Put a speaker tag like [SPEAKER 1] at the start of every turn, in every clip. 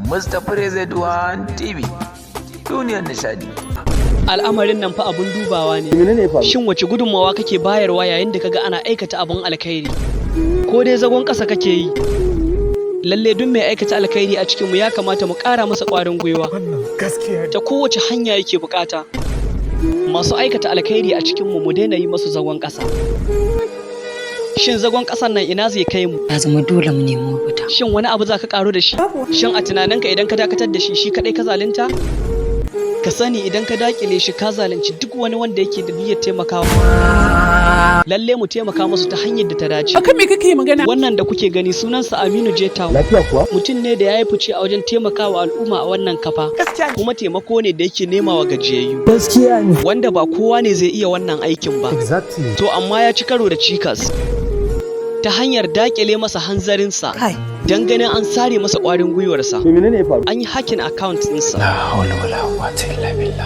[SPEAKER 1] Mustapha Rezeduwan TV, duniyar nishadi.
[SPEAKER 2] Al'amarin nan fa abun dubawa ne.
[SPEAKER 3] Menene ya faru?
[SPEAKER 2] Shin wace gudunmawa kake bayarwa yayin da kaga ana aikata abun alkhairi, ko dai zagon ƙasa kake yi? Lalle duk mai aikata alkhairi a cikinmu ya kamata mu ƙara masa ƙwarin gwiwa ta kowace hanya yake bukata. Masu aikata alkhairi a cikinmu, mu daina yi masu zagon ƙasa. Shin zagon ƙasan nan ina zai kai mu?
[SPEAKER 4] Ya zama dole mu nemi mafita.
[SPEAKER 2] Shin wani abu za ka ƙaru da shi? Shin a tunaninka idan ka dakatar da shi, shi kaɗai ka zalunta? Ka sani, idan ka dakile shi, ka zalunci duk wani wanda yake da niyyar taimakawa. Lalle mu taimaka musu ta hanyar da ta dace.
[SPEAKER 5] Akan me kake magana?
[SPEAKER 2] Wannan da kuke gani sunansa Aminu Jetawu.
[SPEAKER 3] Lafiya kuwa?
[SPEAKER 2] Mutum ne da ya yi fice a wajen taimakawa al'umma a wannan kafa, kuma taimako ne da yake nema wa gajiyayyu,
[SPEAKER 3] Gaskiya ne.
[SPEAKER 2] wanda ba kowa ne zai iya wannan aikin ba.
[SPEAKER 3] Exactly.
[SPEAKER 2] To amma ya ci karo da cikas ta hanyar dakile masa hanzarinsa
[SPEAKER 4] Kai.
[SPEAKER 2] don ganin an sare masa ƙwarin gwiwarsa.
[SPEAKER 3] To menene ya faru?
[SPEAKER 2] An yi hacking account ɗinsa.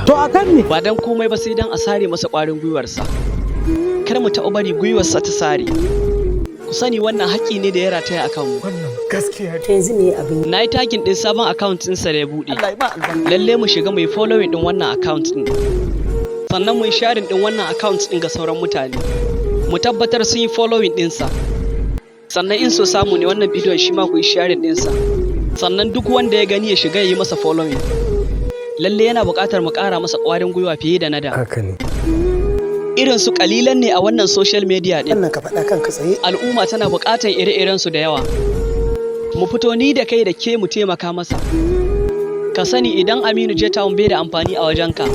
[SPEAKER 3] To akan me?
[SPEAKER 2] Ba don komai ba sai don a sare masa ƙwarin gwiwarsa. Kar mu taɓa bari gwiwarsa ta sare. Ku sani, wannan haƙƙi ne da ya rataya a kanmu.
[SPEAKER 4] To yanzu me abin?
[SPEAKER 2] Na yi tagging ɗin sabon account ɗinsa da ya buɗe. Lalle mu shiga mu yi following ɗin wannan account ɗin, sannan mu yi sharing ɗin wannan account ɗin ga sauran mutane, mu tabbatar sun yi following ɗinsa. Sannan in so samu ne, wannan bidiyon shi ma ku yi sharing ɗinsa, sannan duk wanda ya gani ya shiga ya yi masa following. Lalle yana buƙatar mu ƙara masa ƙwarin gwiwa fiye da na da.
[SPEAKER 3] Haka ne.
[SPEAKER 2] Irin su ƙalilan ne a wannan social media ɗin.
[SPEAKER 6] Wannan ka faɗa kanka tsaye.
[SPEAKER 2] Al'umma tana buƙatar ire-iren su da yawa. Mu fito, ni da kai da ke, mu taimaka masa. Ka sani, idan Aminu J Town bai da amfani a wajenka,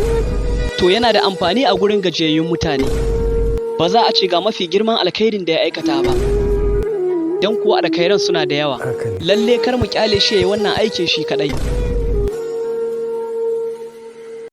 [SPEAKER 2] to yana da amfani a gurin gajiyayyun mutane. Ba za a ce ga mafi girman alkhairin da ya aikata ba, don kuwa alkhairan suna da yawa.
[SPEAKER 3] Haka ne.
[SPEAKER 2] Lalle kar mu kyale shi yayi wannan aikin shi kadai.